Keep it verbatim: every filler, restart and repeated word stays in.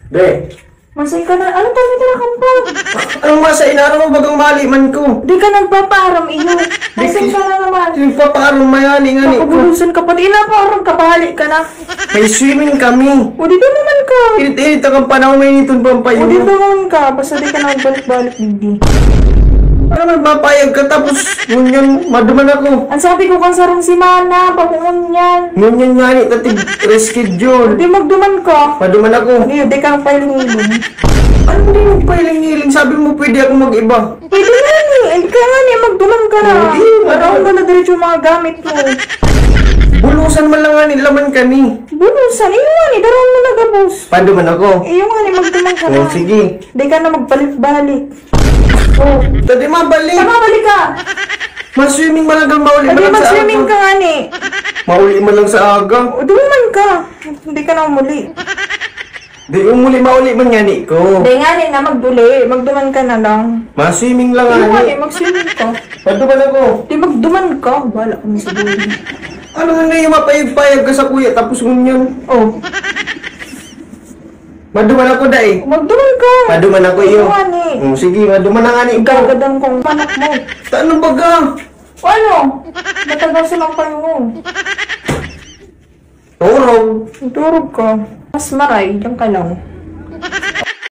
Be. Masay ka na. Ano pa may tira kang pa? Ang masa, inaram mo bagang mali man ko. Di ka nagpapaaram, iyo. Masay ka na naman. Nagpapaaram, mayani nga ni ko. Makabulusan ka pa. Di na paaram ka, bahali ka na. May swimming kami. O, di ba naman ka? Init-init ang panahon, may initon pa ang O, di payo. ba naman ka? Basta di ka na magbalik-balik, hindi. Ano man, papayag ka, tapos ngunyan, maduman ako. Ang sabi ko kang sarong semana, pakungon yan. Ngunyan nga ni, tatig reschedule. Di magduman ka. Maduman ako. Hindi, di ka ang pahiling-hiling. Ano hindi magpahiling-hiling? Sabi mo pwede ako mag-iba. Pwede nga ni. Eh, kaya nga ni, magduman ka na. Hindi, Para magduman. Akong gala diretso yung mga gamit mo. Bulusan man lang nga ni, laman ka ni. Bulusan? Iyo nga ni, daron mo na gabos. Paduman ako. Iyo nga ni, magduman ka na. Oh, sige. Di ka na magbalik-balik. Oh. Tadi mabalik. Tama, balik ka. Mas swimming man lang kang mauli. Pwede Malang sa mag-swimming aga. Ka nga ni. Mauli man lang sa aga. O, duman ka. Hindi ka na umuli. Di umuli, mauli man nga ni ko. Di nga ni na magduli. Magduman ka na lang. Mas swimming lang Di nga nga ni. Ni, mag-swimming ka. Paduman ako. Di magduman ka. Wala kami sa buhay. Ano na yung mapayag-payag ka sa kuya tapos ngunyan? Oh. Maduman ako, dai. Magduman ka. Maduman ako, iyo. Ano nga ni? Mm, sige, maduman na nga ni ikaw. Gagadan kong manok mo. Ta-, ano baga? O ano? Matagal sa lang kayo mo. Turog. Turog ka. Mas maray, diyan ka lang.